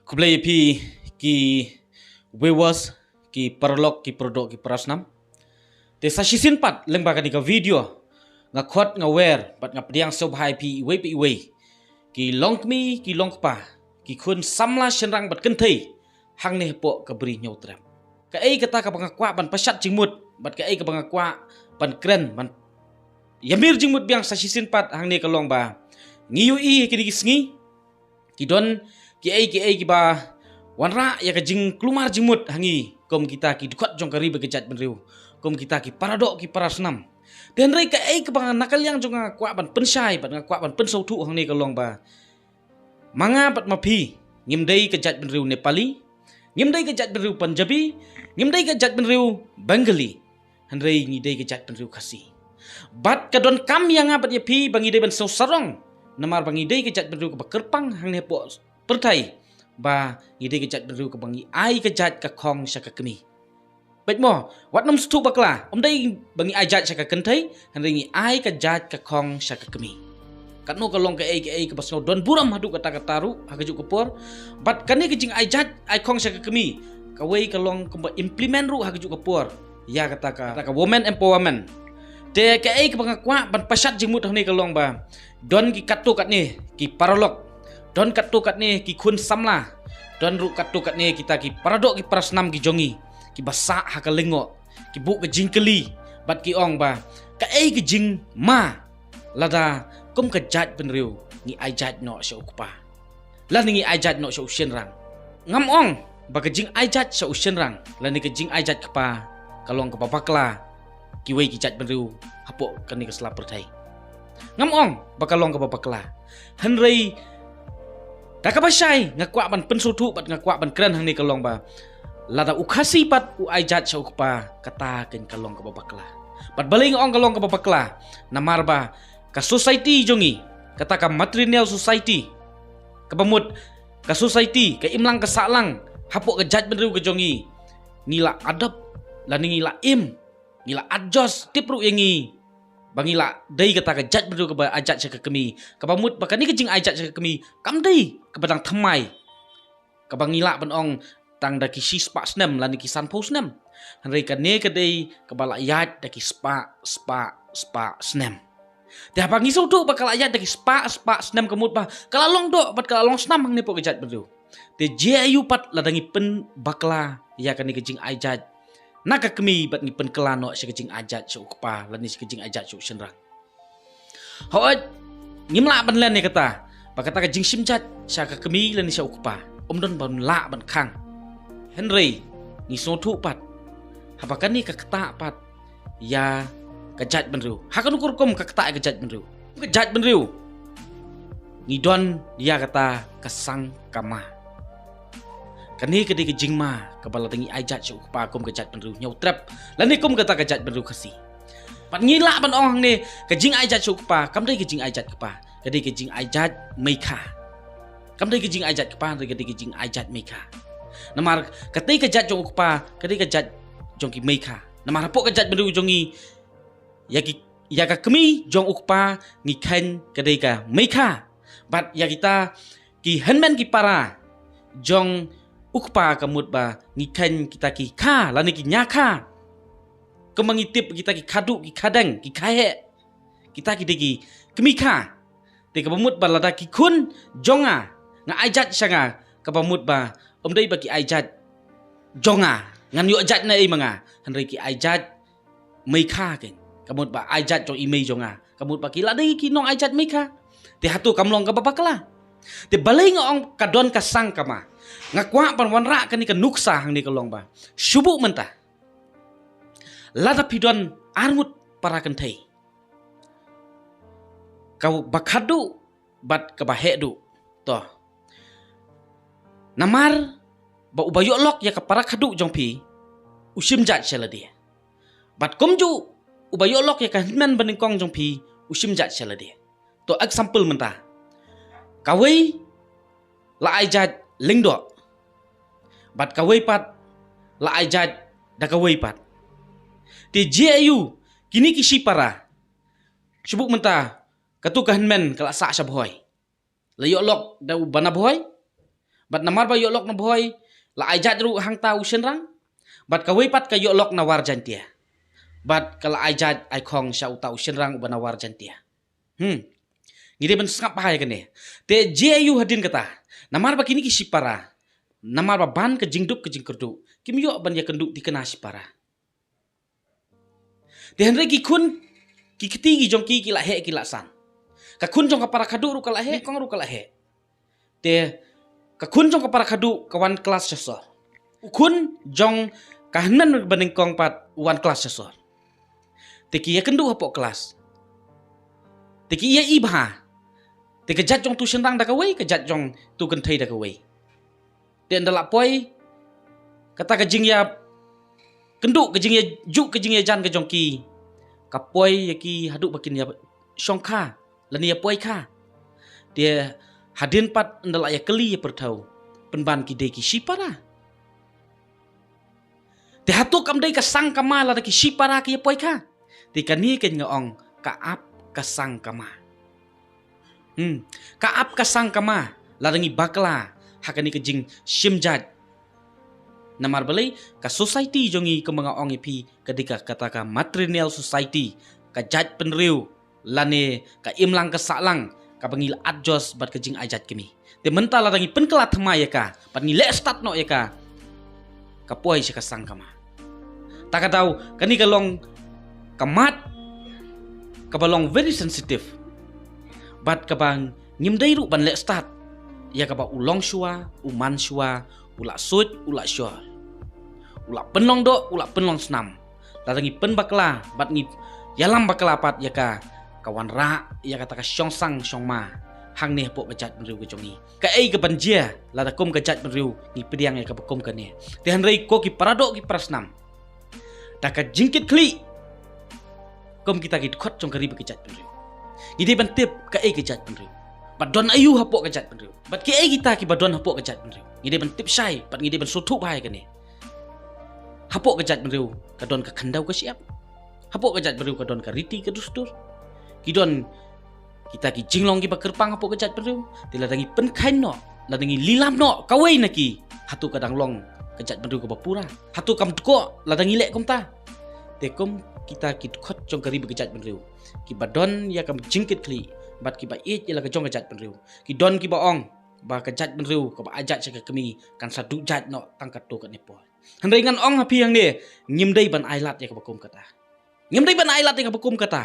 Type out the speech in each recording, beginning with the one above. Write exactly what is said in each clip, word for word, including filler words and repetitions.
Khublei ïa phi ki viewers, ki paralok, ki paradoh, ki parasnam. Te sa shisien pat lyngba kane ka video nga khot, nga wer bad nga pdiang sngewbha ïa phi iwei pa iwei, ki longkmie, ki longkpa, ki khun samla shynrang bad kynthei hangne hapoh ka Bri Hynñiewtrep. Kaei kata kaba nga kwah ban pynshad jingmut bad kaei kaba nga kwah ban kren, ban ïamir jingmut biang sa shisien pat hangne ka long ba ngi ïohi ha kine ki sngi ki don kiei kiei kiba wanrah ïa ka jingkulmar jingmut ha ngi kum kita ki dkhot jong ka ri bad ka jaitbynriew, kum kita ki paradoh, ki parasnam. Te hynrei kaei kaba na ka liang jong nga nga kwah ban pynshai bad nga kwah ban pynsngewthuh hangne ka long ba ma nga bad ma phi ngim dei ka jaitbynriew Nepali, ngim dei ka jaitbynriew Punjabi, ngim dei ka jaitbynriew Bengali, hynrei ngi dei ka jaitbynriew Khasi. Bad ka donkam ïa nga bad ïa phi ba ngi dei ban sngewsarong, namar ba ngi dei ka jaitbynriew kaba kyrpang hangne hapoh pyrthei, ba ngi dei ka jaitbynriew kaba ngi ai ka jait ka khong sha ka kmie. Bad mo, wat nym sngewthuh bakla, ym dei ba ngi ai jait sha ka kynthei, hynrei ngi ai ka jait ka khong sha ka kmie. Katno ka long kaei kaei kaba sngew don burom haduh katta katta ruh ha kajuh ka por. Bad kane ka jingai jait ai khong sha ka kmie, kawei ka long kumba implement ruh ha kajuh ka por ïa kata ka, kata ka women empowerment. Te kaei kaba nga kwah ban pynshad jingmut hangne ka long ba don ki katto katne ki paralok, don katto katne ki khun samla, don ruh katto katne kita ki paradoh, ki parasnam ki jong ngi kiba sah ha ka lyngngoh, ki buh ka jingkylli bad ki ong ba kaei ka jingma lada kum ka jaitbynriew ngi ai jait noh sha u kpa lane ngi ai jait noh sha u shynrang. Ngam ong ba ka jingai jait sha u shynrang lane ka jingai jait kpa ka long kaba bakla kiwei ki jaitbynriew hapoh kane ka sla pyrthei. Ngam ong ba ka long kaba bakla, hynrei da kaba shai nga kwah ban pynsngewthuh bad nga kwah ban kren hangne ka long ba lada u Khasi pat u ai jait sha u kpa, kata kan ka long kaba bakla. Bad balei nga ong ka long kaba bakla? Namar ba ka society jong ngi, kata ka matrilineal society, kaba mut ka society, ka imlang ka sahlang hapoh ka jaitbynriew ka jong ngi, ngi la adopt lane ngi la im, ngi la adjust, tip ruh ïa ngi ba ngi la dei kata ka jaitbynriew kaba ai jait sha ka kmie, kaba mut ba kane ka jingai jait sha ka kmie kam dei kaba dang thymmai, kaba ngi lah ban ong tang da ki shispah snem lane ki sanphew snem, hynrei kane ka dei kaba la ïaid da ki spah spah spah snem. Te haba ngi sngewthuh ba ka la ïaid da ki spah spah snem, ka mut ba ka la long doh bad ka la long snam hangne hapoh ka jaitbynriew. Te jia aïu pat lada ngi pynbakla ïa kane ka jingai jait na ka kmie bad ngi pynkylla noh sha ka jingai jait sha u kpa lane sha ka jingai jait sha u shynrang? Hooid, ngim lah ban len ïa kata ba kata ka jingshim jait sha ka kmie lane sha u kpa um don ban lah ban khang. Hynrei ngi sngewthuh pat, haba kane ka ktah pat ïa ka jaitbynriew, ha kano ka rukom ka ktah ïa ka jaitbynriew? Ka jaitbynriew ngi don ïa kata ka sang ka ma. Kane ka dei ka jingma kaba lada ngi ai jait sha u kpa kum ka jaitbynriew Hynñiewtrep lane kum kata ka jaitbynriew Khasi. Bad ngi lah ban ong hangne ka jingai jait sha u kpa kam dei ka jingai jait kpa, ka dei ka jingai jait meikha. Kam dei ka jingai jait kpa, ka dei ka jingai jait meikha. Namar katei ka jait jong u kpa ka dei ka jait jong ki meikha. Namar hapoh ka jaitbynriew jong ngi, ïa ki, ïa ka kmie jong u kpa ngi kheiñ ka dei ka meikha. Bad ïa kita ki hynmen ki para jong u kpa ka mut ba ngi kheiñ kita ki kha lane ki ñiakha. Kumba ngi tip kita ki khadduh, ki khadeng, ki khaheh, kita ki dei ki kmie kha. Te kaba mut ba lada ki khun jong nga, nga ai jait sha nga, kaba mut ba um dei ba ki ai jait jong nga, ngan ïoh jait na ei ma nga, hynrei ki ai jait meikha kein. Ka mut ba ai jait jong i mei jong nga, ka mut ba ki la dei ki nong ai jait meikha. Te hato kam long kaba bakla? Te balei nga ong ka don ka sang ka ma? Nga kwah ban wanrah kane ka nuksa hangne ka long ba shu buh mynta, lada phi don arngut para kynthei, kaba khadduh bad kaba heh duh, to, namar ba uba ïoh lok ïa ka para khadduh jong phi u shim jait sha lade. Bad kumjuh uba ïoh lok ïa ka hynmen banyngkong jong phi u shim jait sha lade. To, example mynta, kawei la ai jait lyngdoh, bad kawei pat la ai jait da kawei pat. Te jia aïu kine ki shipara? Shu buh mynta, kato ka hynmen ka la sah sha Bhoi, la ïoh lok da u Bana Bhoi, Bad namar ba ïoh lok na Bhoi, la ai jait ruh hangta u shynrang. Bad kawei pat ka ïoh lok na War Jaintia. Bad ka la ai jait ai khong sha uta u shynrang uba na War Jaintia. Hmm. Ngi dei ban sngap bha ïa kane. Te jia ïa u hadien kata. Namar ba kine ki shipara. Namar ba ban ka jingduk ka jingkyrduh. Kim ïoh ban ïakynduh thikna shipara. Te hynrei ki khun, ki kti ki jong ki ki la heh ki la san. Ka khun jong ka para khadduh ruh ka la heh, kong ruh ka la heh. Te ka khun jong ka para khadduh ka wan klas sha sor. U khun jong ka hynmen ba nyngkong pat u wan klas sha sor. Te ki ïakynduh hapoh klas. Te ki ïa i bha. Te ka jait jong tu shynrang da kawei, ka jait jong tu kynthei da kawei. Te ynda la poi, kata ka jingïakynduh, ka jingïajuh, ka jingïajan ka jong ki. Ka poi ïa ki haduh ba kin ïa shongkha, lane ïa poi kha. Te hadien pat ynda la ïa kylli ïa pyrthew. Pynban ki dei ki shipara. Te hato kam dei ka sang kama lada ki shipara ki ïa poi kha. Te kane ka nga ong ka ap ka sang kama. Hmm. Ka ap ka sang kama lada ngi bakla ha kane ka jingshim jait. Namar balei ka society jong ngi kumba nga ong ïa phi ka dei ka kata ka matrilineal society, ka jait bynriew lane ka imlang ka sahlang kaba ngi la adjust bad ka jingai jait kmie. Te mynta lada ngi pynkylla thymmai ïa ka bad ngi leh stad noh ïa ka, ka poi sha ka sang kama. Ta ka daw kane ka long ka mat kaba long very sensitive. Bad kaba ngim dei ruh ban leh stad ïa kaba u long shuwa, u man shuwa, u la suit, u la shor. U la pynlong doh, u la pynlong snam. Lada ngi pynbakla bad ngi ïalam bakla pat ïa ka, ka wanrah ïa kata ka shongsang shongma hangne hapoh ka jait bynriew ka jong ngi. Kaei kaban jia lada kum ka jait bynriew ngi pdiang ïa kaba kum kane. Te hynrei ko ki paradoh ki parasnam, da ka jingkitkhlieh kum kita ki dkhot jong ka ri bad ka jait bynriew, ngi dei ban tip kaei ka jait bynriew, bad don aïu hapoh ka jait bynriew, bad kiei kita kiba don hapoh ka jait bynriew. Ngi dei ban tip shai bad ngi dei ban sngewthuh bha ïa kane. Hapoh ka jait bynriew ka don ka khyndew ka shyiap. Hapoh ka jait bynriew ka don ka riti ka dustur. Ki don kita ki jinglong kiba kyrpang hapoh ka jait bynriew. Te lada ngi pynkheiñ noh, lada ngi lilam noh kawei na ki, hato ka dang long ka jait bynriew kaba pura? Hato kam dkoh lada ngi leh kumta? Te kum kita ki dkhot jong ka ri bad ka jait bynriew kiba don ïa ka jingkitkhlieh bad kiba ïeit ïa la ka jong ka jait bynriew. Ki don kiba ong ba ka jait bynriew kaba ai jait sha ka kmie kan sa duh jait noh tang katto katne por. Hynrei ngan ong ha phi hangne, ngim dei ban ai lad ïa kaba kum kata. Ngim dei ban ai lad ïa kaba kum kata.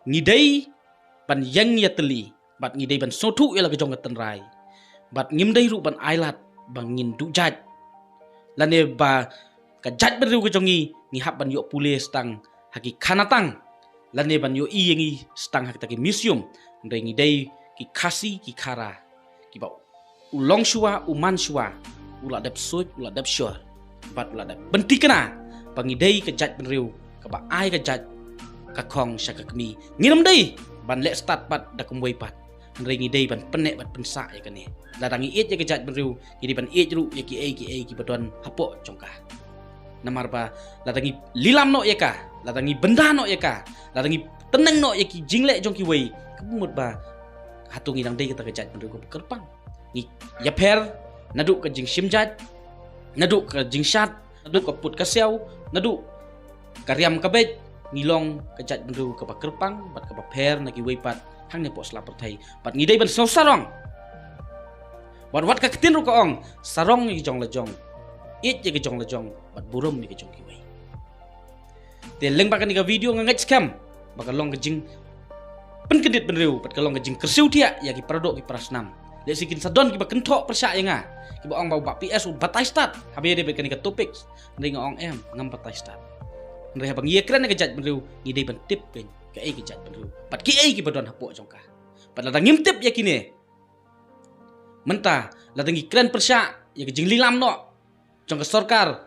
Ngi dei ban ïeng ïatylli bad ngi dei ban sngewthuh ïa la ka jong ka tynrai. Bad ngim dei ruh ban ai lad ba ngin duh jait, lane ba ka jait bynriew ka jong ngi ngi hap ban ïoh pule stang ha ki khanatang, lane ban ïohi ïa ngi stang ha kita ki museum. Hynrei ngi dei ki Khasi ki Khara kiba u long shuwa, u man shuwa, u la dep suit, u la dep shor, bad u la dep pynthikna ba ngi dei ka jait bynriew kaba ai ka jait ka khong sha ka kmie. Ngim dei ban leh stad bad da kumwei pat. Hynrei ngi dei ban pynneh bad pynsah ïa kane. Lada ngi ïeit ïa ka jait bynriew, ngi dei ban ïeit ruh ïa kiei kiei kiba don hapoh jong ka. Namar ba lada ngi lilam noh ïa ka, lada ngi bynda noh ïa ka, lada ngi tyneng noh ïa ki jingleh jong kiwei, ka mut ba hato ngi dang dei kata ka jait bynriew kaba kyrpang? Ngi ïapher naduh ka jingshim jait, naduh ka jingshad, naduh ka put ka siaw, naduh ka riam ka beit, ngi long ka jait bynriew kaba kyrpang bad kaba pher na kiwei pat hangne hapoh sla pyrthei. Bad ngi dei ban sngew sarong. Bad wat ka ktien ruh ka ong, sarong ïa ka jong la jong, ïeit ïa ka jong la jong, bad burom ïa ka jong kiwei. Te lyngba kane ka video nga ngeit skhem ba ka long ka jingpynkyndit bynriew bad ka long ka jingkyrsiew thiah ïa ki paradoh ki parasnam. Lehse kin sa don kiba kynthoh pyrshah ïa nga, kiba ong ba u Bah P S u batai stad haba ïadei bad kane ka topic. Hynrei nga ong em, ngam batai stad. Hynrei haba ngi ïakren ïa ka jait bynriew, ngi dei ban tip kein kaei ka jait bynriew bad kiei kiba don hapoh jong ka. Bad lada ngim tip ïa kine, mynta lada ngi kren pyrshah ïa ka jinglilam noh jong ka sorkar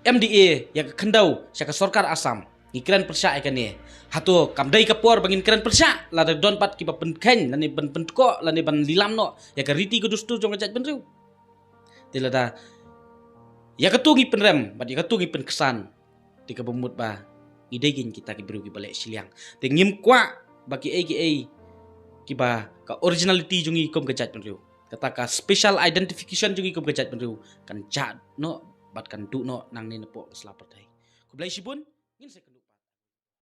M D A ïa ka khyndew sha ka sorkar Assam, ngi kren pyrshah ïa kane. Hato kam dei ka por ba ngin kren pyrshah lada don pat kiba pynkheiñ lane ban pynkoh lane ban lilam noh ïa ka riti ka dustur jong ka jait bynriew? Te lada ïa katu ngi pynrem bad ïa katu ngi pynksan, te kaba mut ba ngi dei kein kita ki briew kiba leh shiliang. Te ngim kwah ba kiei kiei kiba ka originality jong ngi kum ka jait bynriew. kata ka special identification jong ngi kum ka jaitbynriew kan jah noh bad kan duh noh nangne napoh ka sla pyrthei. Khublei shibun, ngin sa ïakynduh.